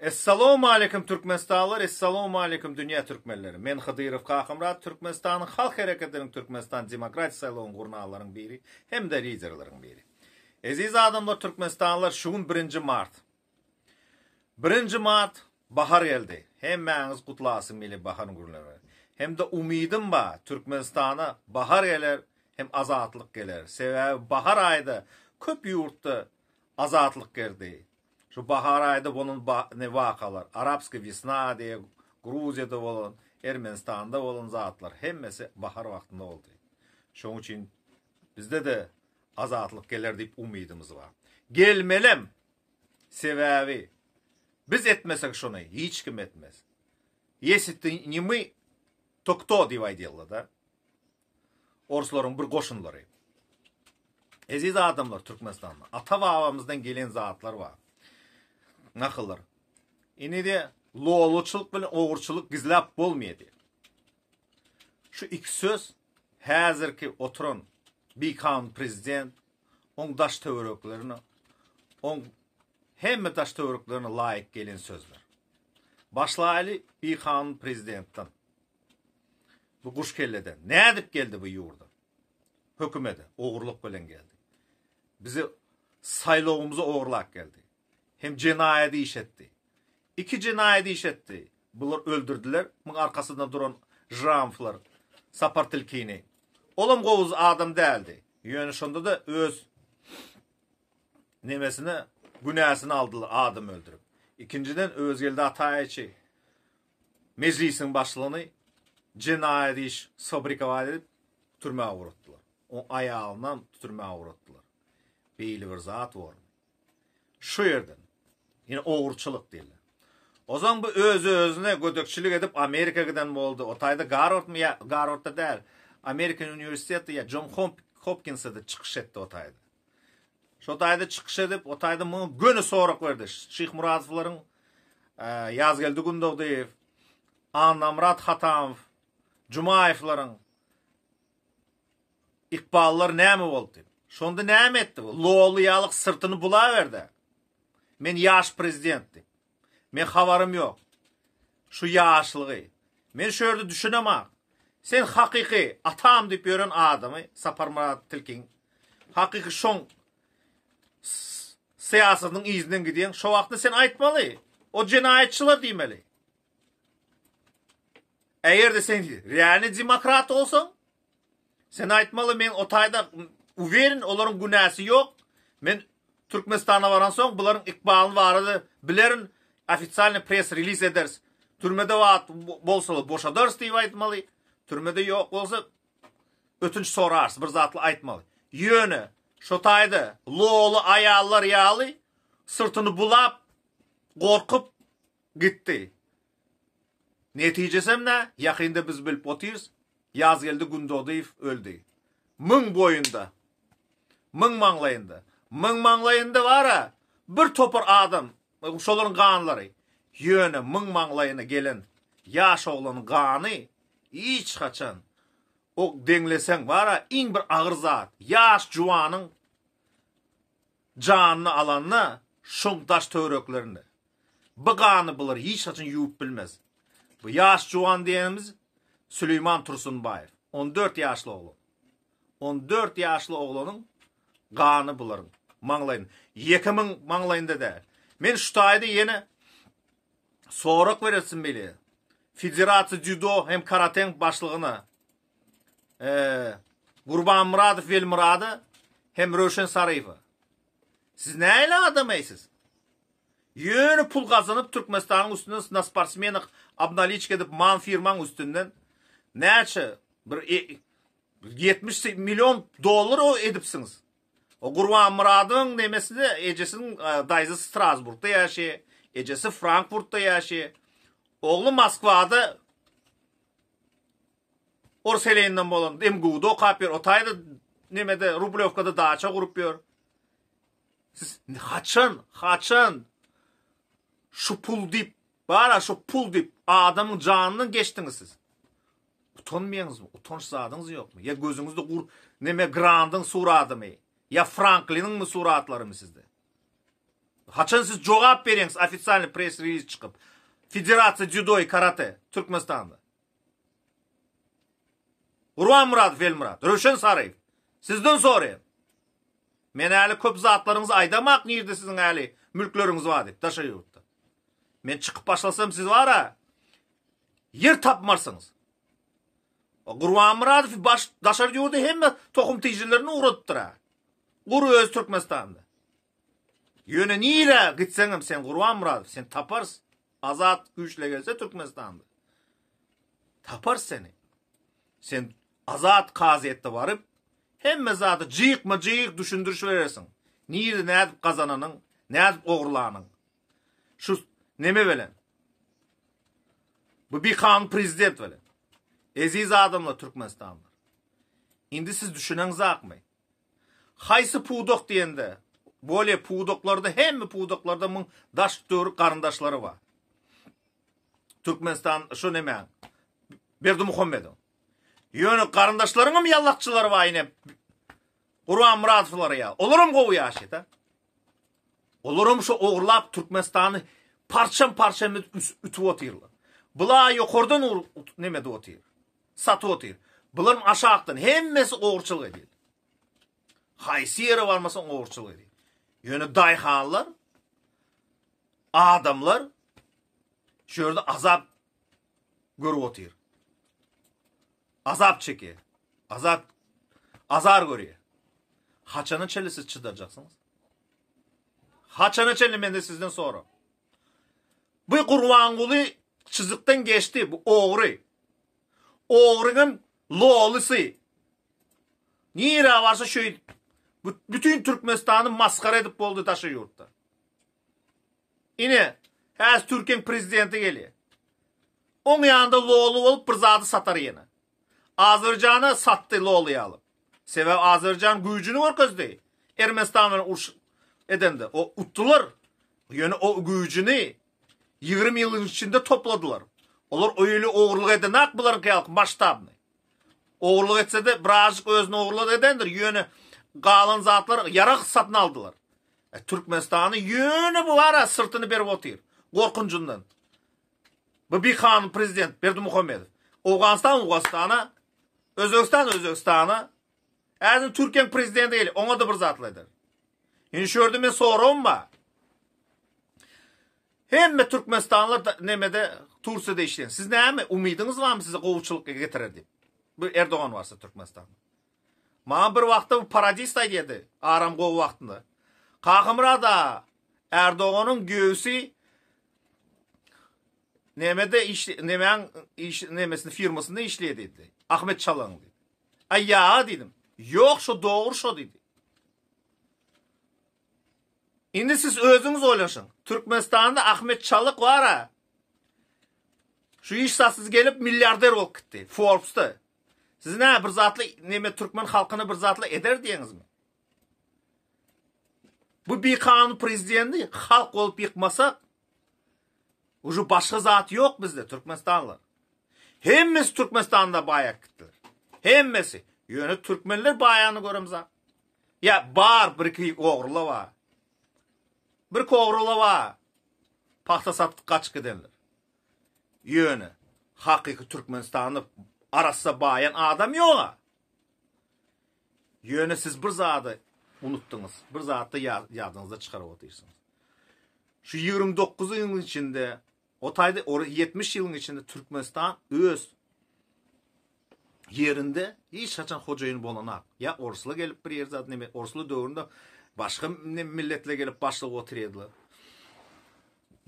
Essalawmaleýkim Türkmenistanlylar Essalawmaleýkim dünýä türkmenleri. Men Hydyrow Kakamyrat Türkmenistanyň Halk Hereketiniň Türkmenistan Demokratik saýlawyň gurnalaryň biri hem-de liderleriň biri. Eziz adamlar Türkmenistanlylar şu gün birinji mart. Birinji mart bahar geldi. Hemmäňiz gutlasym gelýär bahar günleri. Hem-de umydym bar Türkmenistana bahar geler hem azatlyk geler. Sebäbi bahar aýda köp ýurtda azatlyk geldi. Şu bahar aýda bolan ne wakalar, Arapskiý wesna diýe Gruziýada bolan, Ermenistanda bolan zatlar hemmesi bahar wagtynda boldy. Şoň üçin bizde-de azatlyk geler diýip umydymyz bar. Gelmelem! Sebäbi biz etmesek şony hiç kim etmez. Ýesi ty ne my, to kto diýip aýdýarlar-da. Orslaryň bir goşunlary. Eziz adamlar Türkmenistanda ata babamyzdan gelen zatlar bar. Nakyllar. Indi de loluçylyk bilen ogurçylyk gizläp bolmaýar diýip. Şu iki söz häzirki oturan bikanun prezident oň daş töwereklerine oň hemme daş töwereklerine laýyk gelen sözler. Başlaýly bikanun prezidentden. Bu guş kelleden. Nädip geldi bu ýurda? Hökümede ogurlyk bilen geldi. Bizi saýlawymyzy ogurlap geldi. Hem jenaýat iş etdi. Iki jenaýat iş etdi. Bular öldürdiler. Muň arkasynda duran Žramflar, Sapar Tilkini. Olam gowy adam däldi. Ýöne şonda-da öz nemesine günäsini aldylar adam öldürip. Ikinjiden Özgeldi Ataýewiçi Mejlisiň başlygyny jenaýat iş sfabrikować edip türmä ugratdylar. Oň aýalynam türmä ugratdylar. Beýle bir zat bormy? Şu ýerden ýene ogurçylyk diýildi. Ozan bu öz-özüne gödekçilik edip Amerika giden boldy. O taýda Garwardmy ýa Garwardda däl, Amerikan uniwersiteti ýa Jon Hopkinsde çykyş etdi o taýda. Şo taýda çykyş edip, o taýda muňa göni sorag berdi. Şyhmuradowlaryň Ýazgeldi Gündogdyýew, Annamyrat Hatamow, Jumaýewleriň ykballary näme boldy diýip. Şonda näme etdi bu? Loly ýalyk syrtyny bulaberdi. Men ýaş prezident diýip. Men habarym ýok. Şu ýaşlygy. Men şu ýerde düşünemok. Sen hakyky atam diýip ýören adamy Saparmyrat Tilkiň hakyky şoň syýasatynyň yzyndan gidýäň. Şo wagtda sen aýtmaly. O jenaýatçylar diýmeli. Eger-de sen realny demokrat bolsaň, Sen aýtmaly men o taýda uwerin olaryň günäsi ýok. Men Türkmenistana baransoň bularyň ykbalyny barada bilerin ofitsialny press release ederis. Türmede wagt bolsalar boşadarys diýip aýtmaly. Türmede ýok bolsa ötünç sorarys bir zatly aýtmaly. Ýöne şo taýda loly aýallar ýaly syrtyny bulap gorkup gitdi. Netijesem nä? Ýakynda biz bilip otyrys, Ýazgeldi Gündogdyýew öldi. Myň boýunda. Myň maňlaýynda. Myň maňlaýynda bar-a, bir topar adam, şolaryň ganlary. Ýöne myň maňlaýyna gelen ýaş oglanyň gany hiç haçan, o deňleseň bar-a, iň bir agyr zat, ýaş juwanyň janyny alanda şoň daş-töwereklerinde. Bu gany bular hiç haçan ýuwup bilmez. Bu ýaş juwan diýenimiz Süleýman Tursunbaýew. 14 ýaşly oglan. 14 ýaşly oglanyň gany bularyň maňlaýynda. Ýeke müň maňlaýynda däl. Men şu taýda ýene sorak beresim gelýär. Federasiýa dzýudo hem karateň başlygyna e, Gurbanmyradow Welmyrada hem Röwşen Saryýewe. Siz nähili adam-eý siz? Ýöne pul gazanyp Türkmenistanyň üstünden na sportsmenah obnaliçka edip man firmaň üstünden näçe bir 70 million dollar o edipsiňiz. O Gurbanmyradyň nemesinde ejesiniň daýzasy Strasburgda ýaşaýar, ejesi Frankfurtda ýaşaýar. Ogly Moskwada Ors heleýinden bolan MGU-da okap ýör. O taýda nemede Rublýowkada daça gurup ýör. Siz haçan, haçan şu pul diýip, bara şu pul diýip adamyň janyndan geçdiňiz siz. Utanmaýaňyzmy? Utanç zadyňyz ýokmy? Ýa gözüňizde gur neme Grandyň suradymy? Ýa Frankliniňmi suratlarymy sizde? Haçan siz jogap berýäňiz ofitsialnyý press release çykyp? Federasiýa dzýudo i karate Türkmenistanda. Gurban Myradow Elmyrat, Röwşen Saryýew. Sizden soraýan. Men äli köp zatlaryňyzy aýdamak nirde siziň äli mülkleriňiz bar diýip daşary ýurtda. Men çykyp başlasam siz bara ýer tapmarsyňyz. Gurban Myradow baş daşary ýurda hemme tohum tijilerini ugradypdyr ha. Gury öz Türkmenistanda. Ýöne nirä gitseňem sen Gurban Myradow sen taparys. Azat güýçle gelse Türkmenistanda. Taparys seni. Sen azat kazyýetde baryp hemme zady jykma-jyk düşündiriş berersiň. Nirde nädip gazananyň, nädip ogurlanyň. Şu neme bilen? Bu bikanun prezident bilen. Eziz adamlar Türkmenistanlar. Indi siz düşüneňzakmy? Haýsy pudak diýende, bolýa pudaklarda hemme pudaklarda muň daş döwür garyndaşlary bar. Türkmenistan şu näme? Berdimuhamedow. Ýöne garyndaşlaryň hem ýallakçylary bar ine. Gurban Muradowlar ýa. Olaram gowy ýaşaýar. Olaram şu ogurlap Türkmenistany parçam-parçam edip ütüp otyrlar. Bula ýokardan neme edip otyr. Satyp otyr. Bularam aşakdan hemmesi ogurçylyk edýär. Haýsy ýere barmasaň ogurçylyk edýär. Ýöne daýhanlar adamlar şu ýerde azap görüp otyr. Azap çekýär. Azap azar görýär. Haçana çenli siz çydarjaksyňyz? Haçana çenli mende sizden sorag. Bu Gurbanguly çyzykdan geçdi, bu ogry. Ogryňam lolysy. Nirä barsa şeýdip bütün Türkmenistany masgara edip boldy daşary ýurtda. Ine, häzir Türkiýäň prezidenti gelýär. Oň ýanynda loly bolup bir zady satar ýene. Azerbaýjana satdy loly ýaly. Sebäbi Azerbaýjan güýjüni görkezdi. Ermenistan bilen uruş edende. O utdular. Ýöne o güýjüni 20 ýylyň içinde topladylar. Olar öýli ogurlyk edenak bularyňky ýaly masştabny. Ogurlyk etse-de birazjyk özüni ogurlyk edendir. Ýöne galan zatlar ýarag satyn aldylar. E, Türkmenistany ýöne bu bara syrtyny berip otyr. Gorkunjyndan. Bu bikanun prezident Berdimuhamedow. Owganystan Owganystana, Özbegistan Özbegistana, Häzir Türkiýäň prezidenti gelýär, oňa-da bir zatlar eder. Indi şu ýerde men soragym bar. Hemme türkmenistanlylar da, nemede Tursiýada işleýän. Siz näme umydyňyz barmy size gowuçylyk getirer diýip? Bu Erdogan barsa Türkmenistanda. Maňa bir wagtda bu paradist aýdýardy, aram gowy wagtynda. Kakamyrat aga, Erdoganyň göwsi nemede iş nemäň iş nemesini firmasynda işleýär diýdi. Ahmet Çalagyň diýdi. Aý ýa diýdim. Ýok şo dogry şo diýdi. Indi siz özüňiz oýlaşyň. Türkmenistanda Ahmet Çalyk bar-a. Şu iş zatsyz gelip milliarder bolup gitdi. Forbes'da. Siz nä bir zatly neme türkmen halkyna bir zatly eder diýeňizmi? Bu bikanun prezidenti halk bolup ýykmasak, uje başga zat ýok bizde Türkmenistanlylar. Hemmesi Türkmenistanda baýap gitdiler. Hemmesi. Ýöne türkmenler baýany göremzak. Ýa bar bir iki ogrular bar. Bir iki ogrular bar. Pagta satyp gaçyp gidenler. Ýöne hakyky Türkmenistanda arassa baýan adam ýoga. Ýöne siz bir zady unutdyňyz. Bir zatda ýadyňyzda çykaryp otyrsyňyz. Şu 29 ýylyň içinde, o taýda 70 ýylyň içinde Türkmenistan öz ýerinde hiç haçan hojaýyn bolanak. Ýa orsla gelip bir ýer zat neme, orsla döwründe başga milletler gelip başlyk otyrdylar.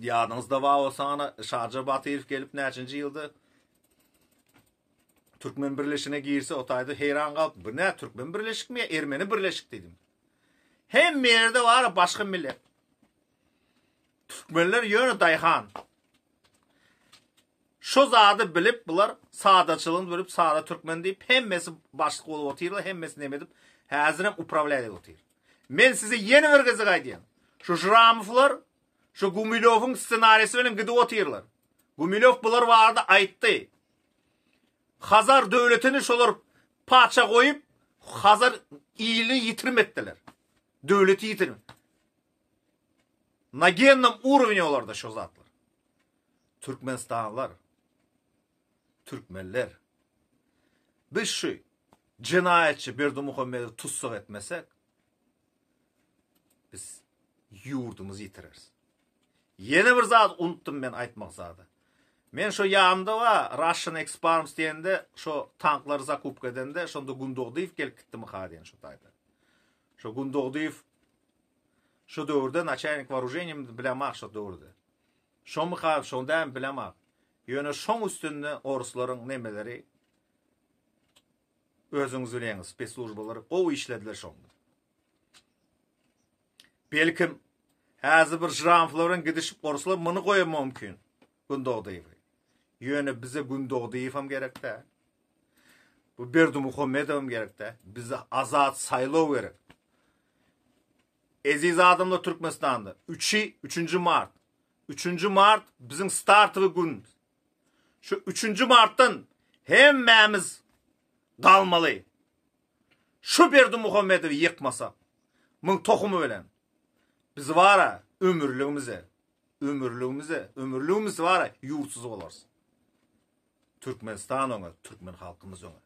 Ýadyňyzda bar bolsa ana Şaja Batyrow gelip näçinji ýylda Türkmen birleşine girse o taýda heýran galyp, bu nä türkmen birleşikmi ýa ermeni birleşik diýdim. Hemme ýerde bar başga millet. Türkmenler ýöne daýhan. Şu zady bilip bular sadaçylygyny bilip sada türkmen diýip hemmesi başlyk bolup otyrlar, hemmesi neme edip häzirem upravlýat edip otyr. Men size ýene bir gezek aýdýan. Şu Žramowlar şu Gumilýowyň ssenariýasy bilen gidip otyrlar. Gumilýow bular barada aýtdy. Hazar döwletini şolar paça goýup Hazar ilini ýitirim etdiler. Döwleti ýitirim. Na gennom urovne olarda şo zatlar. Türkmenistanlylar, türkmenler biz şu jenaýatçy Berdimuhamedowy tussag etmesek, biz ýurdumyzy ýitireris. Ýene bir zat unutdym men aýtmak zady. Men şo ýanymda ba Russian Exparms diýende şo tanklary zakupka edende şonda Gundogdyýew gelip gitdimi ha diýen şo taýda. Şo Gundogdyýew şo döwürde naçalnik waruženiýa bilemok şo döwürde. Şomy ha şo dämi bilemok. Ýöne şoň üstünde oruslaryň nemeleri özüňiz bilýäňiz speslužbalary gowy işlediler şonda. Belkim, häzir bir žramflar bilen gidişip gorslar, muny goýa mümkin, Gündogdyýewi. Ýöne bize Gündogdyýewem gerek däl. Bu Berdimuhamedowam gerek däl. Bize azat saýlaw gerek. Eziz adamlar Türkmenistanda 3-i, 3-nji mart. 3-nji mart biziň startowy gün. Şu 3-nji martdan hemmämiz galmaly. Şu Berdimuhamedowy ýykmasak, muň tohumy bilen, biz bara ömürligimize, ömürligimize, ömürligimiz bara ýurtsuz bolarys. Türkmenistan öňe, türkmen halkymyz öňe.